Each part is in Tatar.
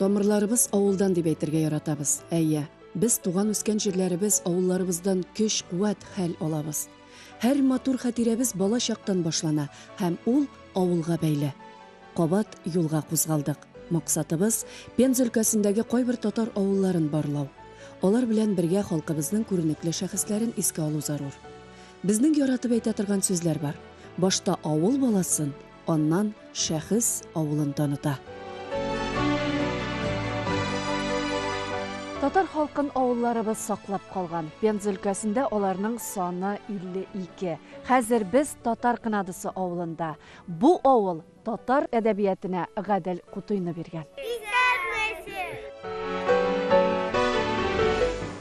Тамырларыбыз авылдан дип әйтергә яратабыз. Әйе, без туган-үскән җирләребез, авылларыбыздан көч, куәт, хәл алабыз. Һәр матур хатирәбез бала чактан башлана һәм ул авылга бәйле. Кабат юлга кузгалдык. Максатыбыз, Пенза өлкәсендәге кайбер татар авылларын барлау. Алар белән бергә халкыбызның күренекле шәхесләрен искә алу зарур. Безнең яратып әйтә торган сүзләр бар. Башта авыл баласын, аннан шәхес авылын таныта. Татар халкын авылларыбыз саклап калган. Пенза өлкәсендә аларның саны 52. Хәзер без Татар Кынадысы авылында. Бу авыл татар әдәбиятенә Гадел Кутуйны биргән.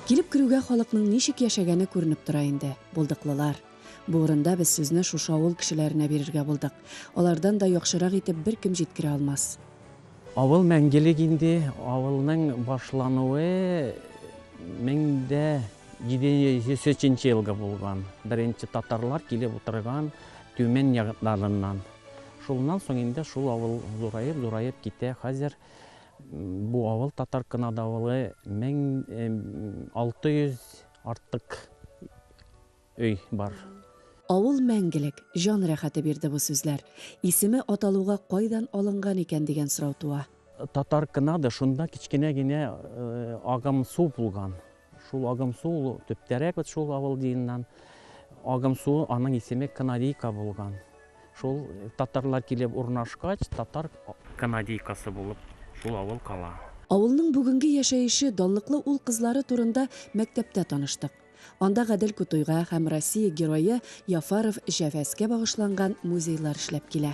Килеп керүгә халыкның ничек яшәгәне күренеп тора инде, булдыклылар. Бу урында без сүзне шушы авыл кешеләренә бирергә булдык. Алардан да яхшырак итеп беркем җиткерә алмас. Авыл мәңгелек инде, авылның башлануы 1703 елгы булган. Беренче татарлар килеп утырган Төмән якларыннан. Шуннан соң инде шул авыл зураеп-зураеп китә. Хәзер бу авыл, Татар Кынады авылы, 1600 артык өй бар. Авыл мәңгелек, җан рәхәте бирде бу сүзләр. Исеме аталуга кайдан алынган икән дигән сорау туа. Татар Кынады, шунда кечкенә генә агым су булган. Шул агым су ул төптәрәк бит шул авыл диеннән. Агым суы аның исеме Кынадийка булган. Шул татарлар килеп урнашкач, Татар Кынадийкасы булып шул авыл кала. Авылның бүгенге яшәеше, данлыклы ул-кызлары турында мәктәптә таныштык. Анда Гадел Кутуйга һәм Россия Герое Яфаров Җәфәскә багышланган музейлар эшләп килә.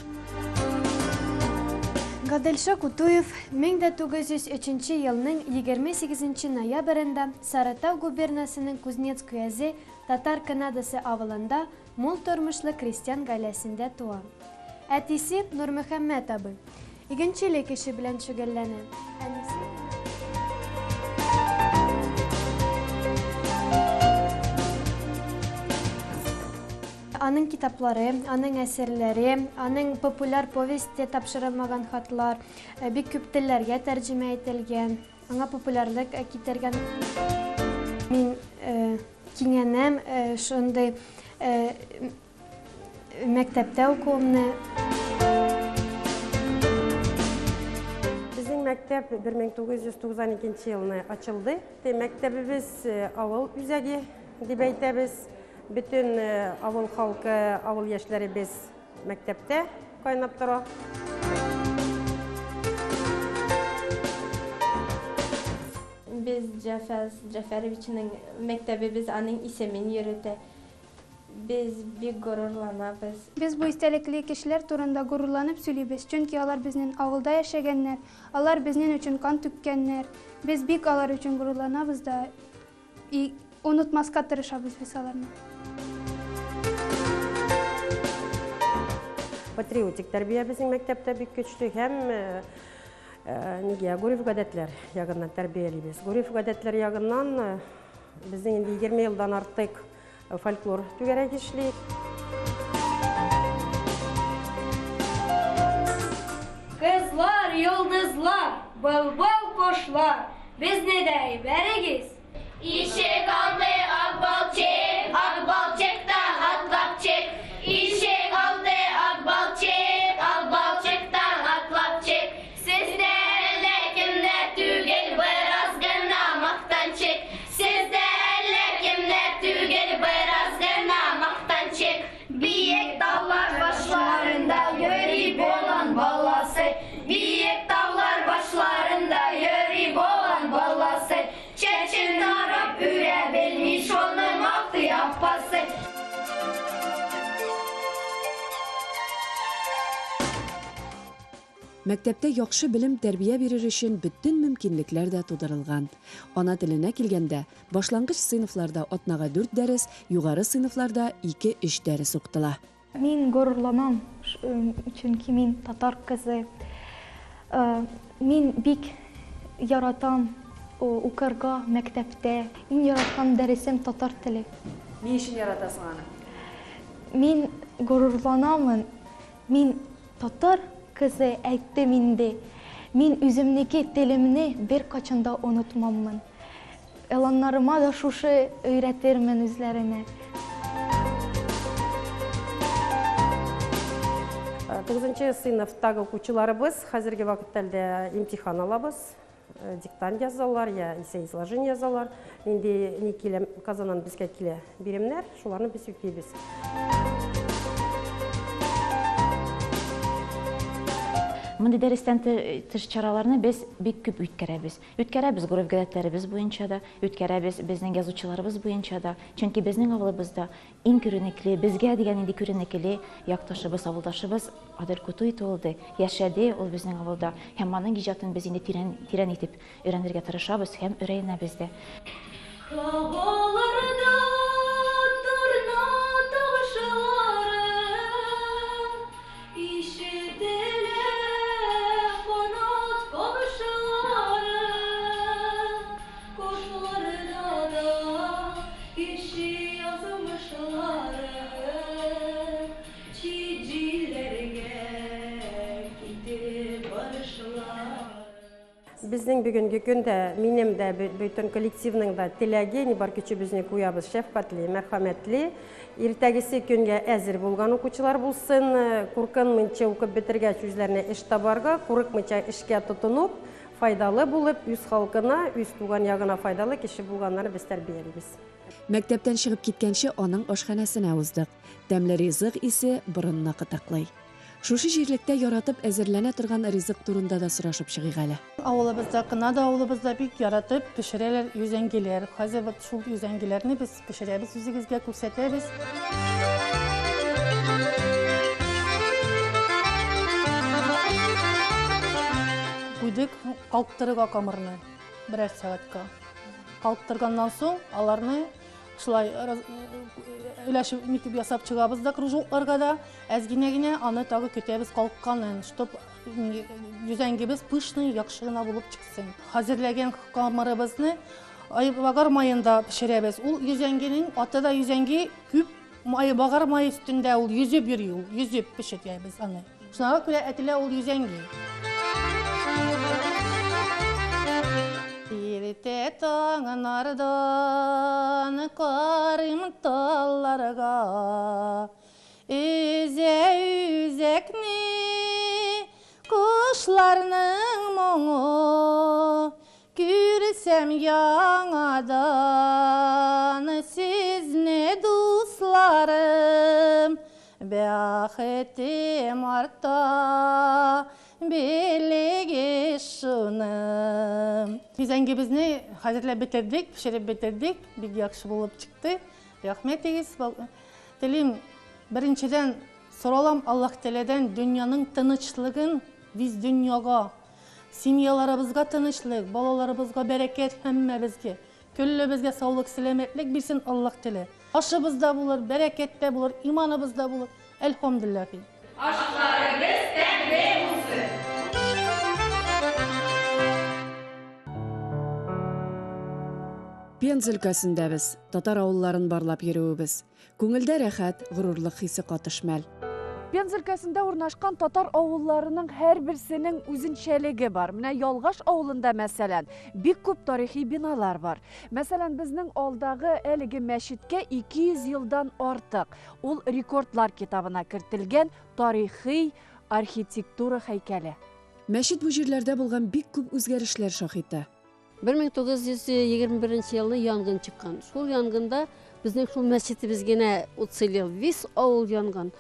Гаделша Кутуев 1903 нче елның 28 нче ноябрендә Сарытау губернасының Кузнецк өязе Татар Кынадысы авылында мул тормышлы крестьян гаиләсендә туа. Әтисе, Нурмөхәммәт абый, игенчелек эше белән шөгыльләнә. Әнисе. Аның китаплары, аның әсәрләре, аның популяр повесте Тапшырылмаган хатлар бик күп телләргә тәрҗемә ителгән, аңа популярлык китергән. Мин кинәнәм шундый мәктәптә укуымны. Безнең мәктәп 1992 елны ачылды. Мәктәбебез авыл үзәге дип әйтәбез. Бөтен авыл халкы, авыл яшьләребез мәктәптә кайнап тора. Без Җәфәс Җәфәровичның мәктәбебез аның исемен йөретә. Без бик горурланабыз. Без бу истәлекле кешеләр турында горурланып сөйлибез, чөнки алар безнен авылда яшәгәннәр, алар безнен өчен кан түккәннәр. Без бик алар өчен горурланабыз да и онытмаска тырышабыз без аларны. Патриотик тәрбия безнең мәктәптә бик көчле һәм нигә гореф-гадәтләр ягыннан тәрбиялибез. Гореф-гадәтләр ягыннан безнең инде 20 елдан артык Фольклор түгәрәге эшли. Кызлар, йолдызлар, былбыл кошлар, безне дә ибәрегез. Ишек алды ак балчык, ак балчыктан атлап чык. Ишек алды ак балчык, ак балчыктан атлап чык. Сез дә әллә кемнәр түгел, бераз гына мактанчык. Сез дә әллә кемнәр түгел, бераз гына мактанчык. Биек таулар башларында йөри болан баласы. Биек таулар башларында йөри болан баласы. Чәчен тарап үрә белми, шуны мактый апасы. Мәктәптә яхшы белем-тәрбия бирер өчен бөтен мөмкинлекләр дә тудырылган. Ана теленә килгәндә, башлангыч сыйныфларда атнага дүрт дәрес, югары сыйныфларда ике-өч дәрес укытыла. Мин горурланам, чөнки мин татар кызы. Мин бик яратам укырга мәктәптә. Иң яраткан дәресем татар теле. Ни өчен яратасың аны? Мин горурланамын, мин Татар кызы әйттем инде. Мин үземнеке телемне беркайчан да онытмаммын. Оланнарыма да шушы өйрәтермен үзләренә. Тугызынчы сыйныфтагы укучыларыбыз хәзерге вакытта әлдә имтихан алабыз. Диктант язалар, я исә изложение язалар. Нинди ни килә, Казаннан безгә килә биремнәр, шуларны без үтибез. Мондый дәрестән тыш чараларны без бик күп үткәрәбез. Үткәрәбез гореф-гадәтләребез буенча да, үткәрәбез безнең язучыларыбыз буенча да. Чөнки безнең авылыбызда иң күренекле, безгә дигән инде күренекле якташыбыз, авылдашыбыз Адель Кутуй туылды, яшәде ул безнең авылда. Һәм аның иҗатын без инде тирән, тирән итеп өйрәнергә тырышабыз һәм өйрәнәбез дә. Һаваларда торна тавышлары ишетелә, канат кагышлары, кошларда да кеше язмышлары чит җилләргә китеп барышлары. Безнең бүгенге көндә минем дә, бөтен коллективның да теләге, ни бар көчебезне куябыз, шәфкатьле, мәрхәмәтле, иртәгесе көнгә әзер булган укучылар булсын, куркынмыйча укып бетергәч үзләренә эш табарга, курыкмыйча эшкә тотынып, файдалы булып, үз халкына, үз туган ягына файдалы кеше булганнарын без тәрбиялибез. Мәктәптән чыгып киткәнче аның ашханәсенә уздык. Тәмле ризык исе борынны кытыклый. Шушы җирлектә яратып әзерләнә торган ризык турында да сорашып чыгыйк әле. Авылыбызда, Кынады авылыбызда бик яратып пешерәләр йөзәңгеләр. Хәзер вот шул йөзәңгеләрне без пешерәбез, үзегезгә күрсәтәбез. Куйдык калктырырга камырны берәр сәгатькә. Калктырганнан соң аларны шулай өләшеп нитеп ясап чыгабыз да кружокларга да, әз генә генә аны тагы көтәбез калкканын, чтоб йөзәңгебез пышный, яхшы гына булып чыксын. Хәзерләгән камырыбызны айбагар маенда пешерәбез. Ул йөзәңгенең аты да йөзәңге күп айбагар мае өстендә ул йөзеп йөри, ул йөзеп пешерәбез аны. Шуңа күрә әтелә ул йөзәңге. Иртә таңнардан карыйм талларга, өзә үзәкне кошларның моңы, күрсәм яңадан сезне, дусларым, бәхетем арта, белегез шуны. Йөзәңгебезне хәзерләп бетердек, пешереп бетердек, бик яхшы булып чыкты. Рәхмәт егез. Телим, беренчедән соралам Аллаһ Тәгаләдән дөньяның тынычлыгын без дөньяга, семьяларыбызга тынычлык, балаларыбызга бәрәкәт, һәммәбезгә, күллебезгә саулык, сәламәтлек бирсен Аллаһ Тәгалә. Ашыбыз да булыр, бәрәкәт тә булыр, иманыбыз да булыр. Әлхәмдүлилләһ. Ашларыгыз тәмле булсын! Пенза өлкәсендә без, татар авылларын барлап йөрүебез. Күңелдә рәхәт, горурлык хисе катыш мәл. Пенза өлкәсендә урнашкан татар авылларының һәрберсенең үзенчәлеге бар. Менә Ялгаш авылында, мәсәлән, бик күп тарихи биналар бар. Мәсәлән, безнең алдагы әлеге мәчеткә 200 елдан артык. Ул рекордлар китабына кертелгән тарихи архитектура һәйкәле. Мәчет бу җирләрдә булган бик күп үзгәрешләр шаһиты. 1921 елны янгын чыккан. Шул янгында безнең шул мәчетебез генә уцелел. Весь авыл янган.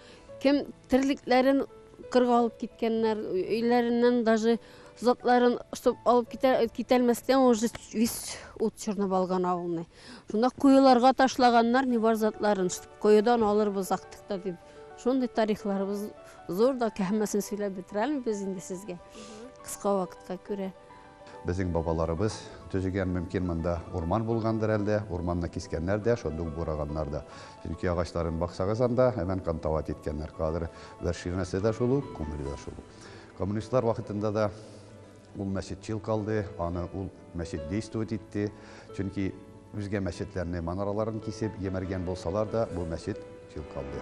Кем терлекләрен кырга алып киткәннәр, өйләреннән даже затларын, чтоб алып китәлмәстән, уже весь ут чорнап алган авылны. Шунда коеларга ташлаганнар ни бар затларын, чтоб коедан алырбыз актыкта дип. Шундый тарихларыбыз зур да, һәммәсен сөйләп бетерә алмыйбыз инде сезгә. Кыска вакытка күрә. Безнең бабаларыбыз төзегән, мөмкин монда урман булгандыр әлдә, урманны кискәннәр дә, шундук бураганнар да. Чөнки агачларын баксагыз анда, һәмән кантовать иткәннәр. Хәзер вершинасы да шул ук, күмере дә шул ук. Коммунистлар вакытында да ул мәчет чил калды, аны ул мәчет действовать итте. Чөнки үзгә мәчетләрне манараларын кисеп, емергән булсалар да, бу мәчет чил калды.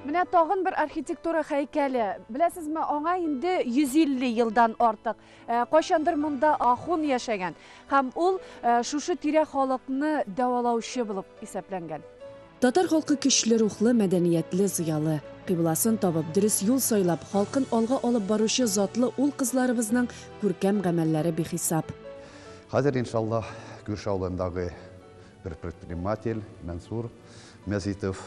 Менә тагын бер архитектура һәйкәле. Беләсезме, аңа инде 150 елдан артык. Э, кайчандыр монда ахун яшәгән һәм ул э, шушы тирә халыкны дәвалаучы булып исәпләнгән. Татар халкы көчле рухлы, мәдәниятле, зыялы. Кыйбласын табып, дөрес юл сайлап, халкын алга алып баручы затлы ул-кызларыбызның күркәм гамәлләре бихисап. Хәзер, иншаллаһ, күрше авылындагы бер предприниматель Мансур Мәзитов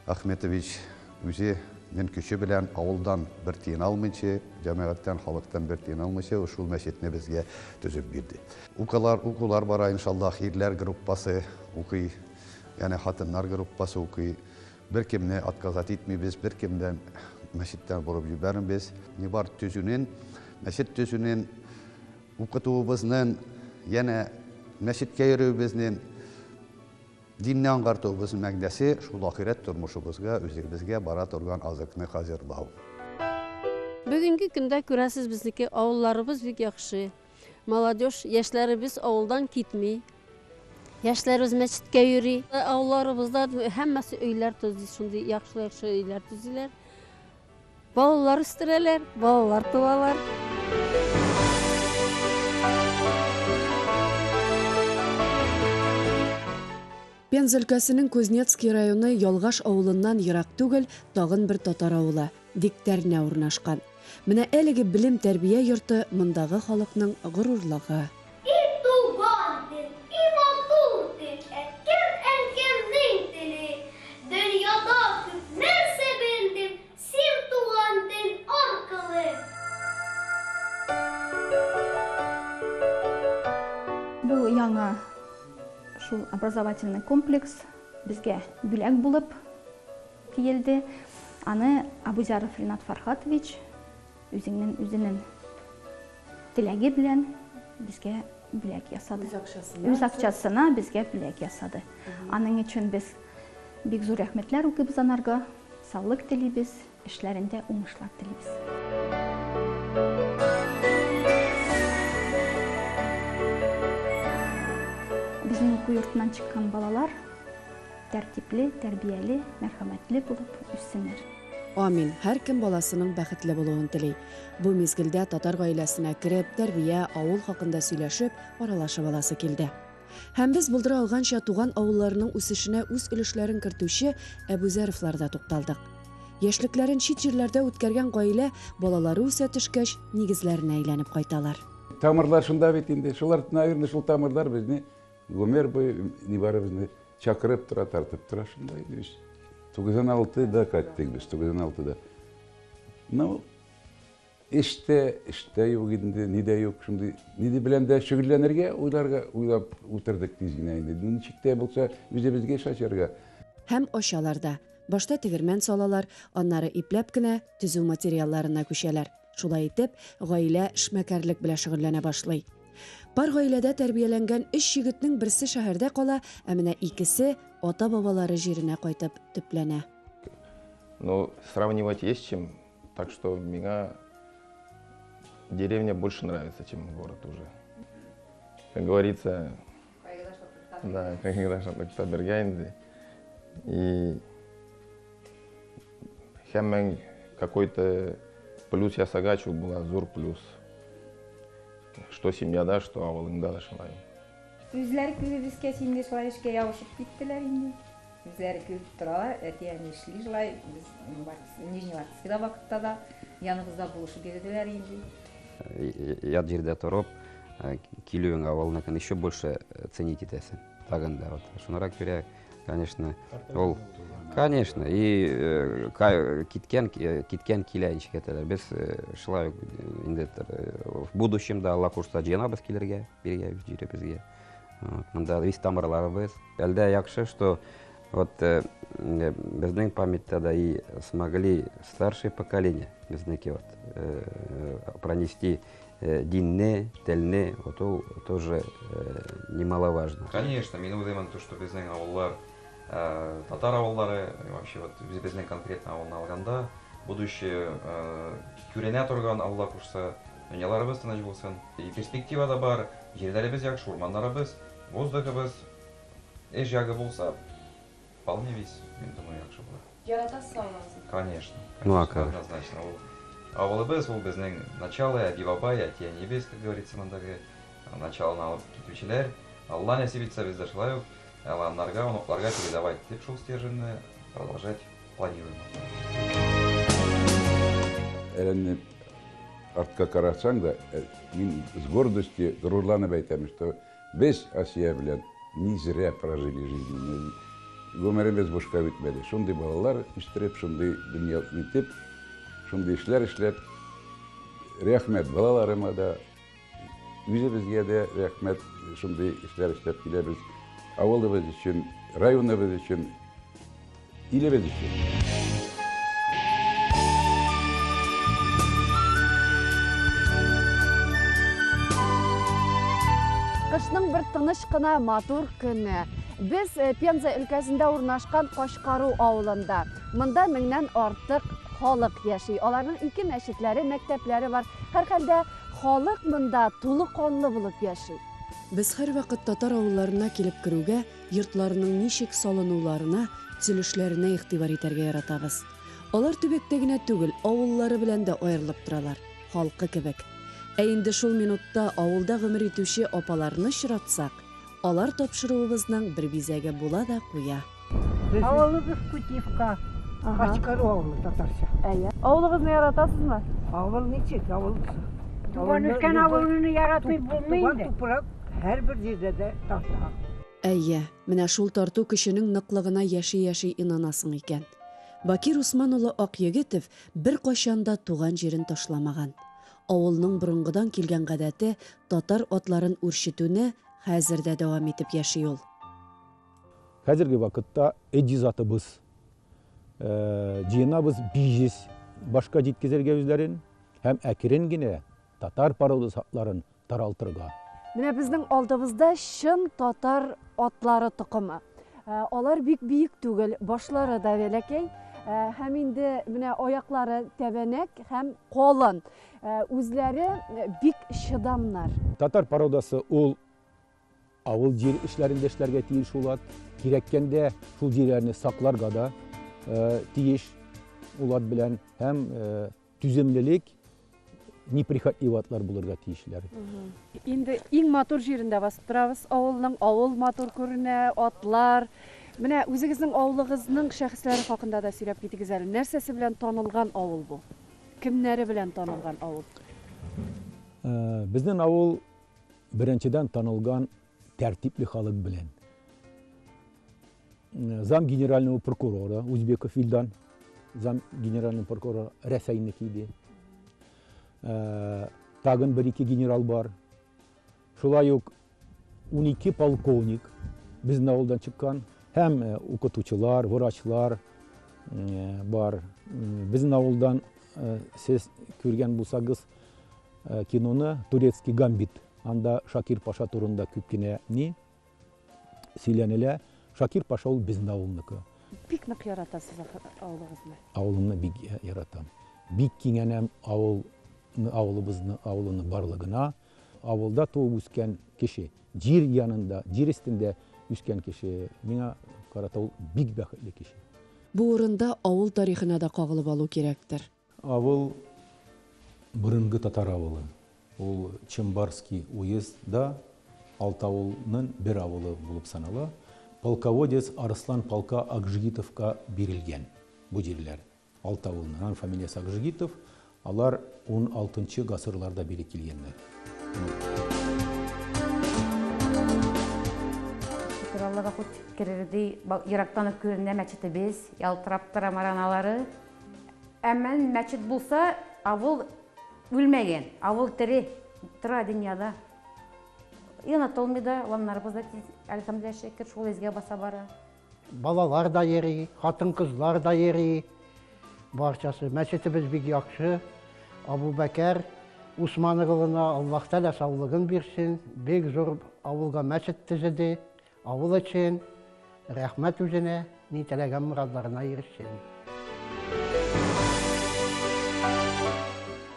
Ахметович үзе нен көче белән авылдан бер тиен алмыйча, җәмәгатьтән, халыктан бер тиен алмыйча, шул мәчетне безгә төзеп бирде. Укалар, укулар бара, иншаллаһ, ирләр группасы укый, янә хатыннар группасы укый. Беркемне отказать итмибез, беркемдән мәчеттән борып җибәрмибез. Ни бар төзүнен, мәчет төзүнен, укытуыбызнын, янә мәчеткә йөрүебезнен, динне аңгартуыбызның мәгънәсе шул ахирәт тормышыбызга, үзебезгә бара торган азыкны хәзерлау. Бүгенге көндә күрәсез безнеке авылларыбыз бик яхшы. Молодежь, яшьләребез авылдан китми. Яшьләребез мәчеткә йөри. Авылларыбызда һәммәсе өйләр төзи, шундый яхшы-яхшы өйләр төзиләр. Балалар үстерәләр, балалар туалар. Пенза өлкәсенең Кузнецкий районы Ялгаш авылыннан ерак түгел тагын бер татар авылы, Диктәрнә урнашкан. Менә әлеге белем-тәрбия йорты мондагы халыкның горурлыгы. И туган тел, и матур тел, әткәм-әнкәмнең теле. Дөньяда күп нәрсә белдем, син туган тел аркылы. Бу яңа шул образовательный комплекс безгә бүләк булып киелде. Аны Абузяров Ринат Фархатович үзеңнең үзенең теләге белән безгә бүләк ясады. Үз акчасына. Үз акчасына безгә бүләк ясады. Аның өчен без бик зур рәхмәтләр укыйбыз анарга, саулык телибез, эшләрендә уңышлар телибез. Безнең уку йортыннан чыккан балалар Тәртипле, тәрбияле, мәрхәмәтле булып үссеннәр. Амин. Һәркем баласының бәхетле булуын тели. Бу мизгелдә татар гаиләсенә кереп, тәрбия, авыл хакында сөйләшеп, аралашып аласы килде. Һәм без булдыра алганча туган авылларының үсешенә үз өлешләрен кертүче Әбүзәровларда тукталдык. Яшьлекләрен чит җирләрдә үткәргән гаилә балалары үсә төшкәч, нигезләренә әйләнеп кайталар. Тамырлар шунда бит инде. Шулар, наверное, шул тамырлар безне гомер буе нибарыбызны чакырып тора, тартып тора шунда инде без. 96 да кайттык без, 96 да. Ну, эштә, эштә юк инде, ни дә юк, шундый, ни белән дә шөгыльләнергә уйларга уйлап утырдык тиз генә инде. Ничек тә булса үзебезгә эш ачарга. Һәм ачалар да. Башта тегермән салалар, аннары ипләп кенә төзү материалларына күчәләр. Шулай итеп, гаилә эшмәкәрлек белән шөгыльләнә башлый. Пар гаиләдә тәрбияләнгән өч егетнең берсе шәһәрдә кала, ә менә икесе ата-бабалары җиренә кайтып төпләнә. Ну, сравнивать есть чем, так что миңа деревня больше нравится, чем город уже. Как говорится, да, кайгыда шатлыкта бергә инде. И һәммәң какой-то плюс ясагач, ул була зур плюс. Что семьяда, что авылыңда да шулай. Үзләре күбебез кәс инде шулай эшкә ябышып киттеләр инде. Үзләре күреп торалар, әти-әни эшли шулай, без Нижневартовскида вакытта да яныбызда булышып йөрделәр инде. Ят җирдә торып, килүең авылныкын еще больше ценить итәсең. Тагын да вот. Шунарак күрә, конечно, ул, конечно, и киткән, киткән килә ничек әйтәләр. Без шулай ук инде в будущем да Алла кушса җыенабыз килергә, биргә үз җиребезгә. Монда үз тамырларыбыз. Әлдә яхшы, что вот безнең памятьта да и смогли старшее поколение безнеке вот пронести динне, телне, вот ул тоже немаловажно. Конечно, мин уйлыймын, то, что безнең авыллар, татар авыллары, вообще вот безнең конкретно авылны алганда, будущее күренә торган, Алла кушса, дөньяларыбыз тыныч булсын. И перспектива да бар, җирләребез яхшы, урманнарыбыз, воздухыбыз, эш ягы булса, вполне весь, мин думаю, яхшы була. Яратасыз авылыгызны? Конечно. Ну, а Конечно, как? однозначно. Ул авылыбыз, ул безнең начало, әби-бабай, әти-әниебез, как говорится, мондагы началоны алып китүчеләр. Алла нәсип итсә, без дә шулай ук оланнарга, оныкларга передавать итеп шул стерженьны продолжать планируем. Әләнне артка карасаң да, мин с гордостью горурланып әйтәм, что без Асия белән не зря прожили жизнь. Гомеребез бушка үтмәде. Шундый балалар үстереп, шундый дөнья итеп, шундый эшләр эшләп, рәхмәт балаларыма да, үзебезгә дә рәхмәт, шундый эшләр эшләп киләбез. Авылыбыз өчен, районыбыз өчен, илебез өчен. Кышның бер тыныч кына матур көне. Без Пенза өлкәсендә урнашкан Кашкару авылында. Монда меңнән артык халык яши. Аларның ике мәчетләре, мәктәпләре бар. Һәрхәлдә халык монда тулы канлы булып яши. Без һәрвакыт татар авылларына килеп керүгә, йортларының ничек салынуларына, төзелешләренә игътибар итәргә яратабыз. Алар төбәктә генә түгел, авыллары белән дә аерылып торалар, халкы кебек. Ә инде шул минутта авылда гомер итүче апаларны очратсак, алар тапшыруыбызның бер бизәге була да куя. Авылыбыз Кутивка, Качкару авылы татарча. Әйе. Авылыгызны яратасызмы? Авыл ничек? Авыл. Туган үскән авылны яратмый булмый Туган инде. тупрак һәрбер җирдә дә тарта. Әйе, менә шул тарту көченең ныклыгына яши-яши инанасың икән. Бакир Усман улы Акъегетов беркайчан да туган җирен ташламаган. Авылның борынгыдан килгән гадәте татар атларын үрчетүне хәзер дә дәвам итеп яши ул. Хәзерге вакытта 300 атыбыз җыенабыз 500 башка җиткезергә үзләрен һәм әкрен генә татар породасы атларын таралтырга. Менә безнең алдыбызда чын татар атлары токымы. Алар бик биек түгел, башлары да бәләкәй, һәм инде менә аяклары тәбәнәк һәм калын. Үзләре бик чыдамнар. Татар породасы ул авыл җир эшләрендә эшләргә тиеш ул ат. Кирәккәндә шул җирләрне сакларга да тиеш ул ат белән һәм түземлелек, неприхотливый атлар булырга тиешләр. Инде иң матур җирендә басып торабыз авылның, авыл матур күренә, атлар. Менә үзегезнең авылыгызның шәхесләре хакында да сөйләп китегез әле. Нәрсәсе белән танылган авыл бу? Кемнәре белән танылган авыл? Безнең авыл беренчедән танылган тәртипле халык белән. Зам генерального прокурора Узбеков Вильдан, зам генерального прокурора Рәсәйнеке иде. Тагын бер-ике генерал бар. Шулай ук 12 полковник безнең авылдан чыккан. Һәм укытучылар, врачлар бар. Безнең авылдан сез күргән булсагыз киноны Турецкий гамбит. Анда Шакир Паша турында күп кенә ни сөйләнелә. Шакир Паша ул безнең авылныкы. Бик нык яратасыз авылыгызны. Авылымны бик яратам. Бик киңәнәм авылыбызны, авылының барлыгына. Авылда туып үскән кеше, җир янында, җир өстендә үскән кеше, миңа карата ул бик бәхетле кеше. Бу урында авыл тарихына да кагылып алу кирәктер. Авыл борынгы татар авылы. Ул Чембарский уездда алты авылның бер авылы булып санала. Полководец Арслан полка Акжигитовка бирелгән бу җирләр. Алты авылның, аның фамилиясе Акжигитов, алар 16 гасырларда бире килгәннәр. Шөкер Аллага, хут керерди, ерактан ук күренә мәчетебез, ялтырап тора мараналары. Әмма мәчет булса, авыл үлмәгән, авыл тере тора дөньяда. Онытылмый да, уланнарыбыз да тиз, әлхәмдүлилләһ, шөкер, шул эзгә баса бара. Балалар да йөри, хатын-кызлар да йөри. Барчасы. Мәчетебез бик яхшы. Абу Бәкәр Усман оглына Аллаһ Тәгалә саулыгын бирсен. Бик зур авылга мәчет төзеде. Авыл өчен рәхмәт үзенә, ни теләгән морадларына ирешсен.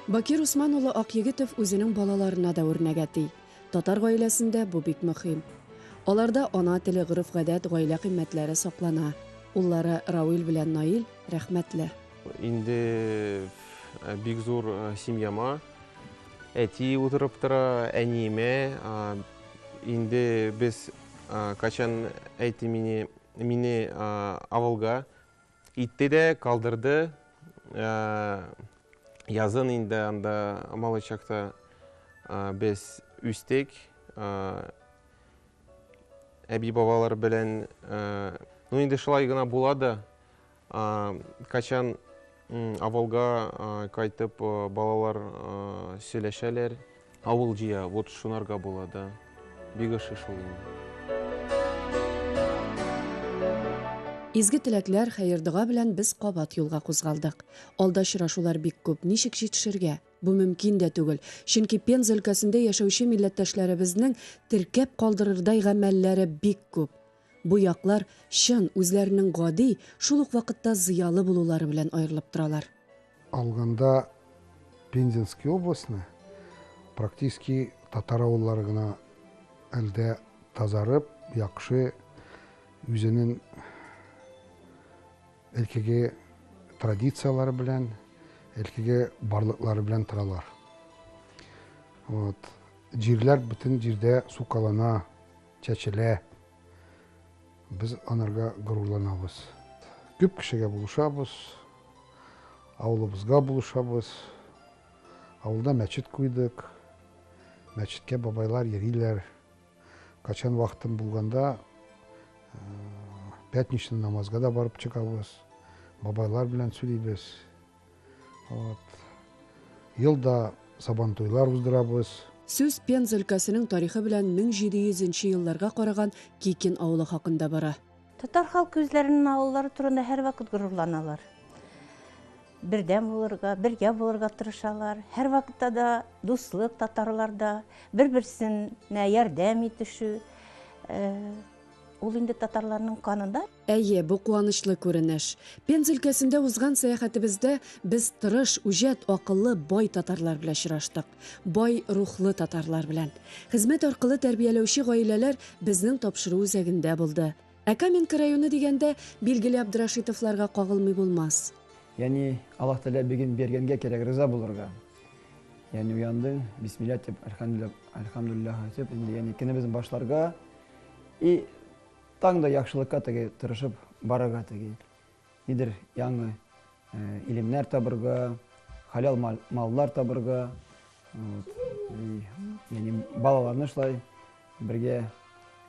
Бакир Усман улы Акъегетов үзенең балаларына да үрнәк әти. Татар гаиләсендә бу бик мөһим. Аларда ана теле, гореф-гадәт, гаилә кыйммәтләре саклана. Уллары Рауил белән Наил рәхмәтле. Инде бик зур семьяма әти утырып тора, әниемә. Инде без качан әти мине, мине авылга итте дә калдырды. Язын инде анда малай чакта без үстек. Әби-бабалар белән, ну инде шулай гына була да. Качан авылга кайтып балалар сөйләшәләр. Авыл җыя, вот шунарга була да. Бик ошый шул инде. Изге теләкләр, хәер-дога белән без кабат юлга кузгалдык. Алда очрашулар бик күп, ничек җитешергә? Бу мөмкин дә түгел, чөнки Пенза өлкәсендә яшәүче милләттәшләребезнең теркәп калдырырдай гамәлләре бик күп. Бу яклар чын, үзләренең гади, шул ук вакытта зыялы булулары белән аерылып торалар. Алганда Пензенский областьны практически татар авыллары гына әлдә тазарып, яхшы үзенең элкеге традицияләре белән, элкеге барлыклары белән торалар. Вот. Җирләр бөтен җирдә сукалана, чәчелә. Без анарга горурланабыз. Күп кешегә булышабыз, авылыбызга булышабыз. Авылда мәчет куйдык. Мәчеткә бабайлар йөриләр. Качан вакытым булганда пятничный намазга да барып чыгабыз. Бабайлар белән сөйлибез. Вот. Елда сабантуйлар уздырабыз. Сүз Пенза өлкәсенең тарихы белән 1700 нче елларга караган Кикин авылы хакында бара. Татар халкы үзләренең авыллары турында һәрвакыт горурланалар. Бердәм булырга, бергә булырга тырышалар. Һәрвакытта да дуслык татарларда, бер-берсенә ярдәм итешү. Ул инде татарларның канында. Әйе, бу куанычлы күренеш. Пенза өлкәсендә узган сәяхәтебездә без тырыш, үҗәт, акыллы, бай татарлар белән очраштык. Бай рухлы татарлар белән. Хезмәт аркылы тәрбияләүче гаиләләр безнең тапшыру үзәгендә булды. Ә Каменка районы дигәндә, билгеле Абдрашитовларга кагылмый булмас. Ягъни Аллаһ Тәгалә бүген биргәнгә кирәк риза булырга. Ягъни уяндың, бисмилла дип, әлхәмдүлилләһ, әлхәмдүлилләһ дип, инде ягъни көнебезне башларга и таң да яхшылыкка теге тырышып барырга теге. Нидер яңа илемнәр табырга, халял маллар табырга. Вот. И, ягъни балаларны шулай бергә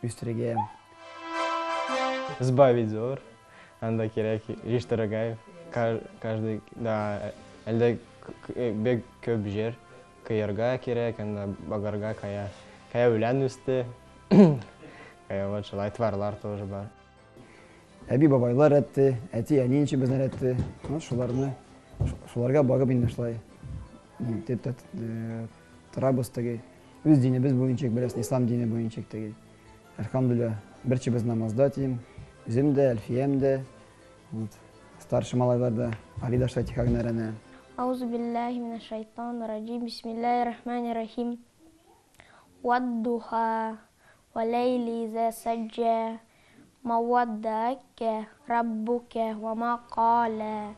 үстерергә. Сбавить зор, анда кирәк җыештырырга каждый, да, әлдә бик күп җир кыярга кирәк, анда багарга кая, кая үлән үсте, кая вот шулай тварлар тоже бар. Әби-бабайлар әтте, әти-әни ничек безне әтте, ну, шуларны, шуларга багып инде шулай дип торабыз теге. Үз динебез буенча, беләсең, ислам дине буенча теге. Әлхәмдүлилләһ, берчебез намазда дим. Үзем дә, Әлфиям дә, вот, старший малайлар да, Али да шулай тихо гына өйрәнә. Аузу биллахи минәш шайтанир раҗим. Бисмиллахир рахманир рахим. Вад-духа ва ләйли иза саҗҗа. Ма ваддаакә раббукә ва ма калә.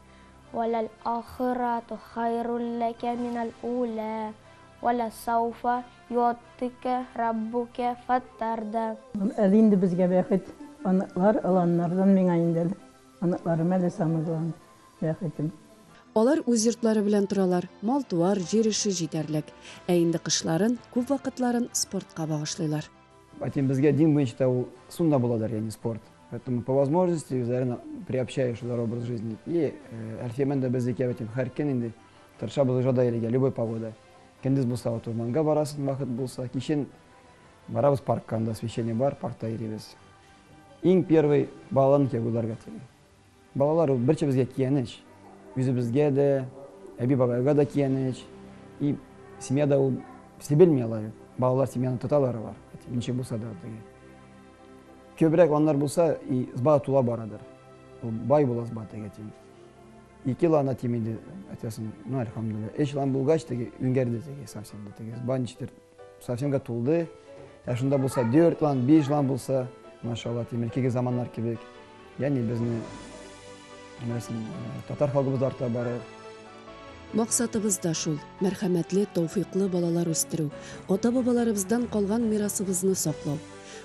Ва ләл ахирату хайрул ләкә минәл улә. Ва ләсауфа юатыйкә раббукә фәтәрдә. Әле инде безгә бәхет оныклар, оланнардан миңа инде әле оныкларым әле самый главный бәхетем. Алар үз йортлары белән торалар, мал-туар, җир эше җитәрлек. Ә инде кышларын, күп вакытларын спортка багышлыйлар. Әйтим, безгә дин буенча да ул сунна буладыр, ягъни спорт. Поэтому по возможности үзләрен приобщаю шулар образ жизни. И Әлфия белән дә без икәү әйтим, һәр көн инде тырышабыз лыжада йөрергә, любой погода. Көндез булса, вот урманга барасың, вакыт булса, кичен барабыз паркка, анда освещение бар, паркта йөрибез. Иң первый балаларны кирәк уйларга тиеш. Балалар ул берчебезгә киянеч. Үзебезгә дә, әби-бабайга да киянеч. И семьяда ул сибелми алай. Балалар семьяны тоталар алар. Ничек булса да теге. Көбрәк аннар булса, и сба тула барадыр. Ул бай була сба теге тим. Ике лана тим инде, әйтәсең, ну, әлхәмдүлилләһ. Өч лан булгач, теге үңгәрде теге совсем да теге. Сба ничектер совсемга тулды. Ә шунда булса 4 лан, 5 лан булса, машалла, тимеркеге заманнар кебек. Ягъни безне Беләсең, татар халкыбыз да арта барыр. Максатыбыз да шул, мәрхәмәтле, тәүфыйклы балалар үстерү, ата-бабаларыбыздан калган мирасыбызны саклау.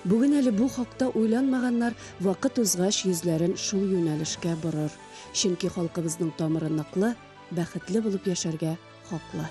Бүген әле бу хакта уйланмаганнар вакыт узгач йөзләрен шул юнәлешкә борыр. Чөнки халкыбызның тамыры ныклы, бәхетле булып яшәргә хаклы.